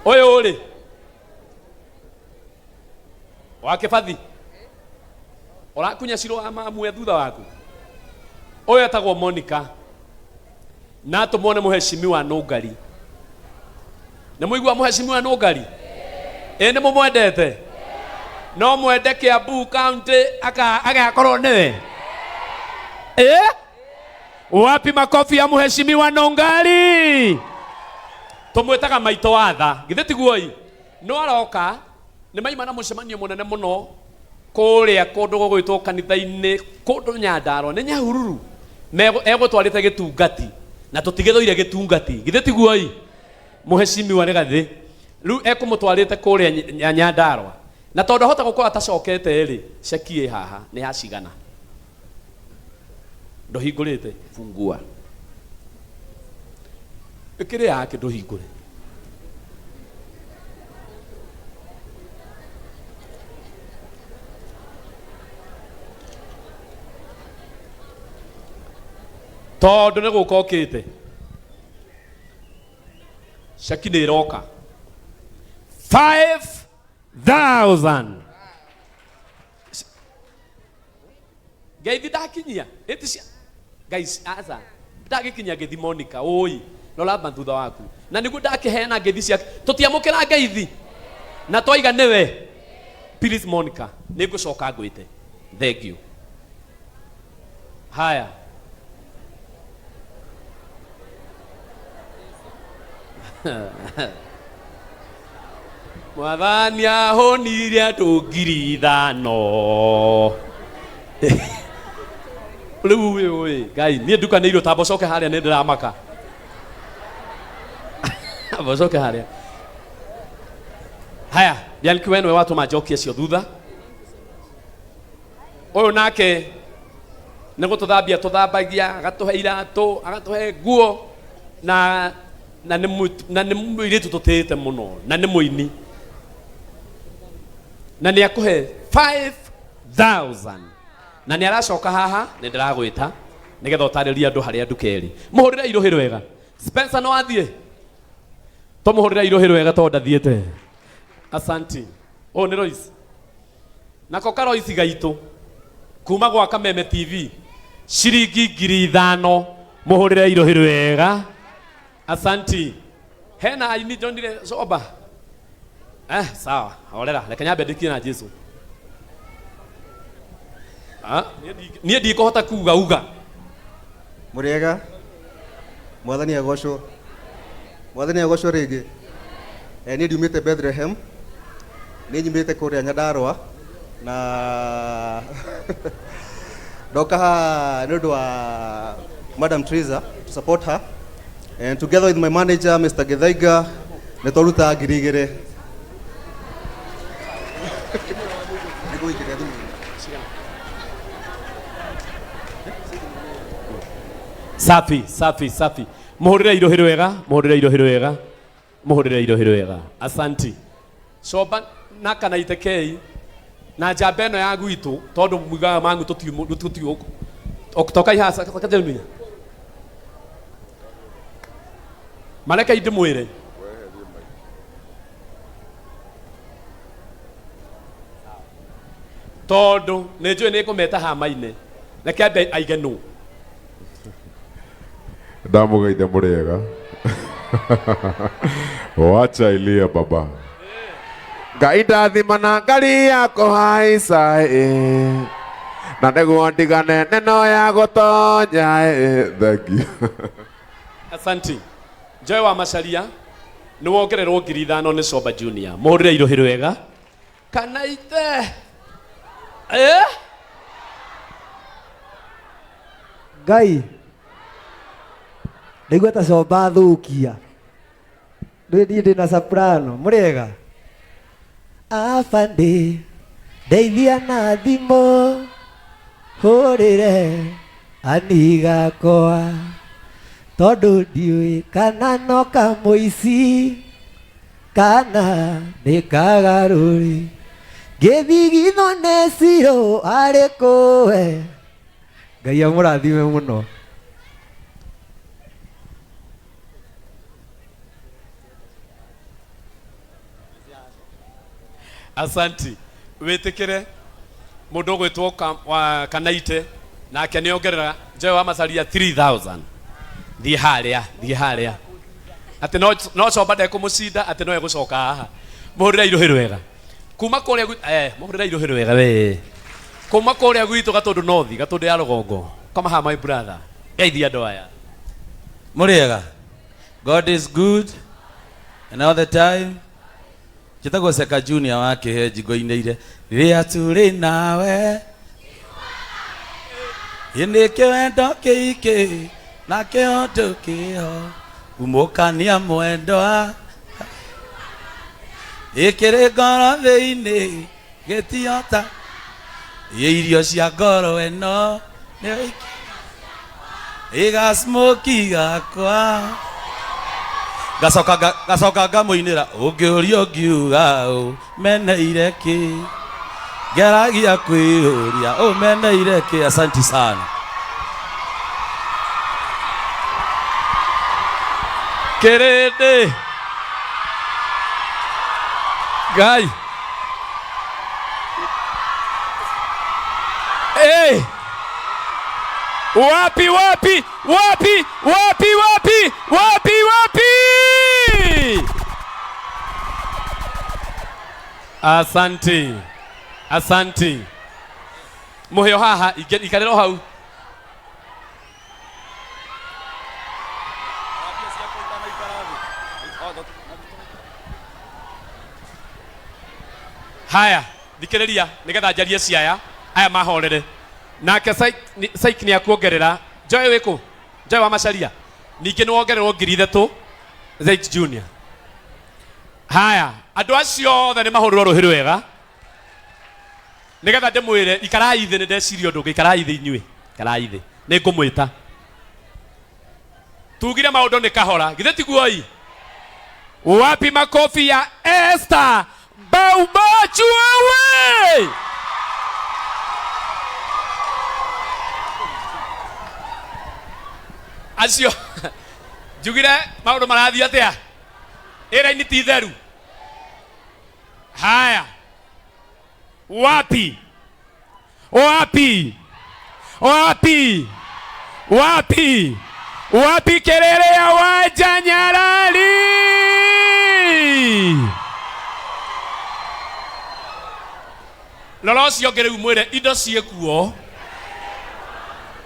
Ũyũ rĩ wa kĩbathi ũrakunya ciro wa mamwe thutha waku. Ũyũ etagwo Monica na atũmwo nĩ mũheshimiwa Nũngari. Nĩ mũigua mũheshimiwa Nũngari? Ĩ nĩ mũmwendete? No mwende Kiambu County agakorwo nĩwe? Ĩ? Wapi makofi ya mũheshimiwa Nũngari? Tũmwĩtaga maitũ wa tha, githĩ tiguo-i? No aroka nĩ maima na mũcemanio mũnene mũno kũrĩa kũndũ gũgwĩtwo kanitha-inĩ kũndũ Nyandarua nĩ Nyahururu egũtwarĩte gĩtungati na tũtigĩthũire gĩtungati, githĩ tiguo-i? Mũheshimiwa Rigathĩ rĩu ekũmũtwarĩte kũrĩa Nyandarua na tondũ ahota gũkorwo atacokete rĩ, ceki ĩ haha nĩ ya cigana? Ndũhingũrĩte, fungua. Ĩkĩrĩ yake ndũhingũre. Tondũ nĩ gũka ũkĩte, ceki nĩ ĩroka 5000. Ngeithi ndakinyia ĩti cia guys, aca ndagĩkinyia ngeithi Monica ũi rora thutha waku na nĩguo ndakĩheana ngeithi ciake tũtiamũkĩra ngeithi na twaiga nĩwe. Please Monica, nĩngũcoka ngwĩte. Thank you. Haya, mwathani ahũnirie andũ 5,000. Rĩu ũyũ ĩ Ngai, niĩ ndukanĩirwo tamba ũcoke harĩa, nĩ ndĩramaka. Amba ũcoke harĩa. Haya, Bianchi, we nĩwe watũma njokie cio thutha. Ũyũ nake nĩ gũtũthambia tũthambagia, agatũhe iratũ, agatũhe nguo, na nĩ mũirĩtu tũtĩĩte mũno, na nĩ mũini, na nĩ akũhe 5000 na nĩ aracoka haha. Nĩ ndĩragwĩta nĩgetha ũtarĩrie andũ harĩa nduka ĩrĩ. Mũhũrĩre irũhĩ rwega. Spencer, no athiĩ? Tũmũhũrĩre irũhĩ rwega tondũ ndathiĩte. Asanti. Ũyũ nĩ Lois, nako karoisi gaitũ kuma gwa Kameme TV, ciringi 5,000. Mũhũrĩre irũhĩ rwega. Asanti. Hena aini ndonire coba. Sawa, horera, reke nyambe ndĩkie na Jesu. Ah, niĩ ndikũhota kuga uga. Mũrĩega, mwathani agocwo, mwathani agocwo rĩngĩ. Niĩ ndiumĩte Bethlehem, nĩ nyumĩte kũrĩa Nyandarũa na ndoka haha nĩ ũndũ wa Madam Teresa, to support her, and together with my manager Mr. Githaiga nĩ twaruta 2,000. Nĩngũgũikĩria thimũ-inĩ. Safi, safi, safi. Mũhũrĩre irũhĩ rwega, mũhũrĩre irũhĩ rwega, mũhũrĩre irũhĩ rwega. Asanti. Coba na kana itekei na njamba ĩno ya gwitũ tondũ mugaga mangu tũtiũ toka ihaca kajenunya mareke ndĩmwĩre tondũ nĩ njũĩ nĩ ngũmeta hamaine, reke ambe aige nũ. Ndamũgeithe mũrĩega. Wacha ilie baba. Ngai ndathima na ngari ya kũhaica ĩ. Na nĩguo ndigane neno ya gũtonya ĩ. Thank you. Asanti. Joy wa Macharia nĩ wongererwo 5,000 nĩ Coba Junior. Mũhũrĩre irũhĩ rwega. Kana ite. Eh? Ngai ndaigua ta comba thũkia rĩu niĩ ndĩ na soprano. Mũrĩega, abandĩ ndeithia na thimũ hũrĩre anigakwa tondũ ndiũĩ kana no kamũici kana nĩ kagarũri ngĩthigithwo nĩ cirũ arĩ kũwe. Ngai amũrathime mũno. Asanti. Wĩtĩkĩre mũndũ ũgwĩtwo Kanaite nake nĩ ongerera Joy wa Macharia 3000. Thiĩ harĩa, thiĩ harĩa. Atĩ no comba ndekũmũcinda atĩ no egũcoka haha. Mũhũrĩre irũhĩ rwega. Kuma kũrĩa mũhũrĩre irũhĩ rwega we. Kuma kũrĩa gwitũ Gatũndũ North, Gatũndũ ya rũgongo. Koma haha my brother. Geithia andũ aya. Mũrĩega. God is good and all the time. Njĩtagwo Seka Junior wa Kĩhenji ngoinĩire rĩrĩa tũrĩ nawe ĩnĩ kĩwendo kĩingĩ na kĩhoto kĩho umũkania mwendwa ĩkĩrĩ ngoro thĩinĩ gĩtiota irio cia ngoro ĩno nĩyo ĩgasmoki gakwa gacoka ngamũinĩra ũngĩũria ũngiuga ũmeneire kĩ ngeragia kwĩyũria ũmeneire kĩ. Asanti sana. Kĩrĩndĩ Ngai. Hey! Wapi wapi wapi wapi wapi wapi wapi? Asanti. Asanti. Muheo haha ikarĩra hau. Haya, thikĩrĩria nĩgetha njarie ciaya aya mahorere. Nake Saik nĩ akuongerera. Joy wĩkũ? Joy wa Macharia. Ningĩ nĩ wongererwo 3,000 Zaik Junior. Haya, andũ acio othe nĩ mahũrĩrwo rũhĩ rwega. Nĩgetha ndĩmwĩre ikarai thĩ, nĩ ndeciria ũndũ ũngĩ, ikarai thĩ inyuĩ, ikarai thĩ. Nĩ ngũmwĩta. Tugire maũndũ nĩ kahora, githĩ tiguo ii? Wapi makofi ya Esther Baubachu wewe? Acio njugire maũndũ marathiĩ atĩa? Ĩra-inĩ ti theru. Haya. Wapi? Wapi? Wapi? Wapi? Wapi kelele ya Wanja Nyarari? Rora ũcio ũngĩ rĩu mwĩre indo ciĩkuo.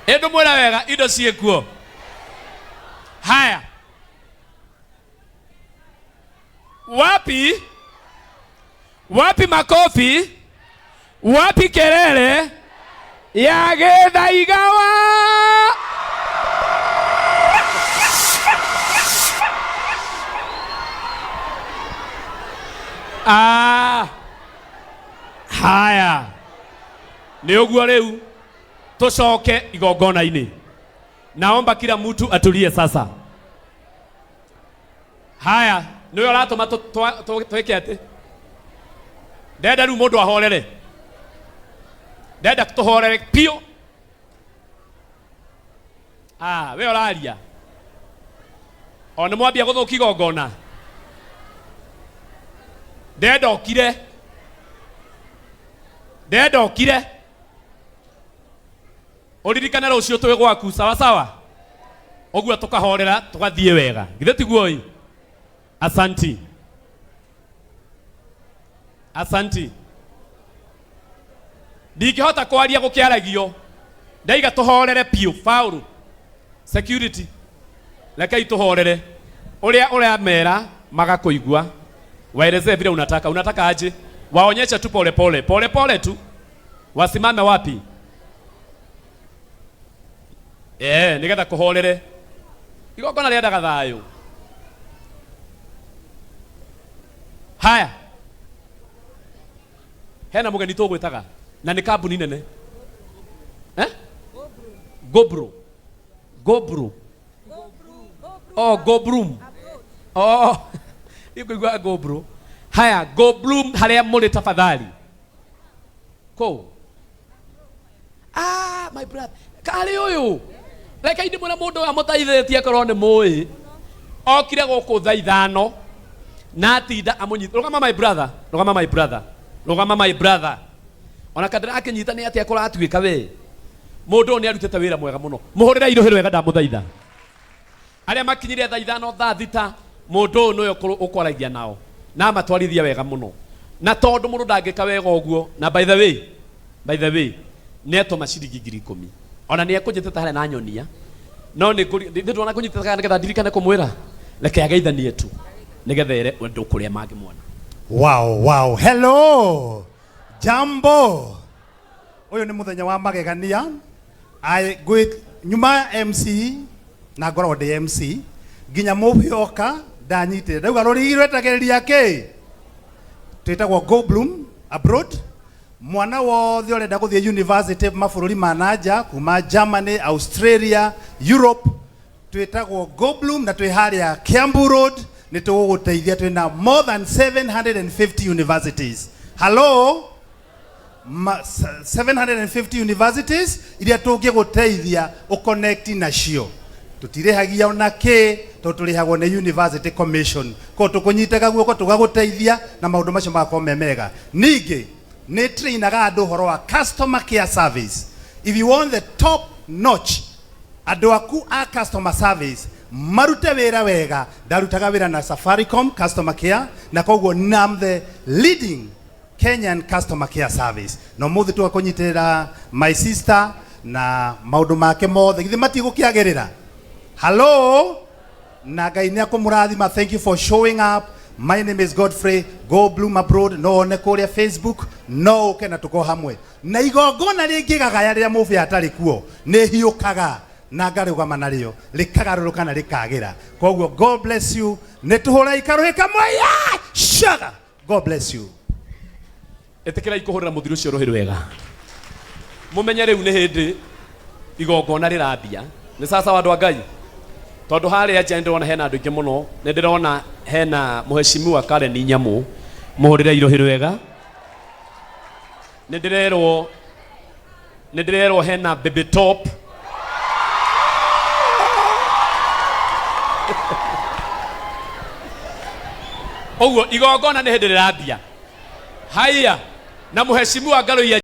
Ĩ ndũmwĩre wega indo ciĩkuo. Haya. Wapi? Wapi makofi? Wapi kelele ya Gĩthaigawa? Haya. Nĩ ũguo rĩu tũcoke igongona-inĩ. Naomba kila mtu atulie sasa. Haya, nĩwe ũratũma twĩke atĩ? Ndenda rĩu mũndũ ahorere. Ndenda tũhorere piũ. We ũraria. O nĩ mwambia gũthũkia igongona. Ndenda ũkire. Ndenda ũkire. Ũririkane rũciũ twĩ gwaku, sawa sawa? Ũguo tũkahorera, tũgathiĩ wega. Githĩ tiguo ĩ? Asanti. Asanti. Ndingĩhota kwaria gũkĩaragio. Ndaiga tũhorere piũ, Paul. Security. Rekei tũhorere. Ũrĩa ũramera magakũigua. Waelezee vile unataka. Unataka aje? Waonyeshe tu pole pole. Pole pole tu. Wasimame wapi? Nĩgetha kũhorere. Igongona rĩendaga thayũ. Haya. Hena mũgeni tũgwĩtaga na nĩ kambuni nene. Gobro. Gobro. Oh, Gobroom. Oh, ikũigua Gobro. Haya, Gobroom harĩa mũrĩ tafadhali. Kũ? My brother. Karĩ ũyũ. Reke ndĩmwĩre mũndũ ũyũ amũteithĩtie akorwo nĩ mũĩ. Okire gũkũ thaa ithano na atinda amũnyita. Rũgama my brother, rũgama my brother. Rũgama my brother. Ona kandĩrakĩnyita nĩ atĩa kũratuĩka we. Mũndũ ũyũ nĩ arutĩte wĩra mwega mũno. Mũhũrĩre irũhĩ rwega ndamũthaitha. Arĩa makinyire thaa 5 thaa 6 mũndũ ũyũ nĩwe ũkwaragia nao na amatwarithia wega mũno. Na tondũ mũndũ ndangĩka wega ũguo, na by the way nĩ atũma ciringi 10,000. Ona nĩ ekũnjĩtĩte harĩa na nyonia. No nĩ ndĩrona kũnyitĩte nĩgetha ndirikane kũmwĩra. Reke ageithanie tu nĩgetha ere andũ kũrĩa mangĩmuona. Wow, wow. Hello. Jambo. Ũyũ nĩ mũthenya wa magegania. I ngwĩ nyuma MC na ngoragwo ndĩ MC nginya mũbioka ndanyitire. Ndauga rũrigi rwetagĩrĩria kĩ? Twĩtagwo Go Bloom Abroad. Mwana wothe ũrenda gũthiĩ university mabũrũri ma nanja kuma Germany, Australia, Europe, twĩtagwo Go Bloom na twĩ harĩa Kiambu Road. Nĩ tũgũgũteithia, twĩna more than 750 universities. Hello? 750 universities iria tũngĩgũteithia ũconnect nacio. Tũtirĩhagia ona kĩ tondũ tũrĩhagwo nĩ University Commission. Koguo tũkũnyitaga guoko tũgagũteithia na maũndũ macio magakorwo me mega. Ningĩ nĩ trainaga andũ ũhoro wa customer care service. If you want the top notch, andũ aku a customer service marute wĩra wega. Ndarutaga wĩra na Safaricom customer care na koguo I'm the leading Kenyan customer care service. No mũthĩ tũgakũnyitĩrĩra my sister na maũndũ make mothe githĩ matigũkĩagĩrĩra. Hello? Na Ngai nĩ akũmũrathima. Thank you for showing up. My name is Godfrey. Go Bloom Abroad. No one kũrĩa Facebook. No ũke na tũkorwo hamwe. Na igongona rĩngĩgagaya rĩrĩa mũbĩa atarĩ kuo nĩ hiũkaga na ngarũgama narĩo rĩkagarũrũka na rĩkagĩra. Koguo God bless you. Nĩ tũhũra ikarũhĩ kamwe. Shaga. God bless you. Ĩtĩkĩrai kũhũrĩra mũthiri ũcio rũhĩ rwega. Mũmenye rĩu nĩ hĩndĩ igongona rĩrambia. Nĩ sasa andũ a Ngai. Tondũ harĩa nja nĩndĩrona hena andũ aingĩ mũno. Nĩndĩrona hena mũheshimiwa Karen Nyamu. Mũhũrĩre irũhĩ rwega. Nĩndĩrerwo hena Baby Top. Ũguo igongona nĩ hĩndĩ rĩrambia. Haya, na mũheshimiwa Ngaruiya.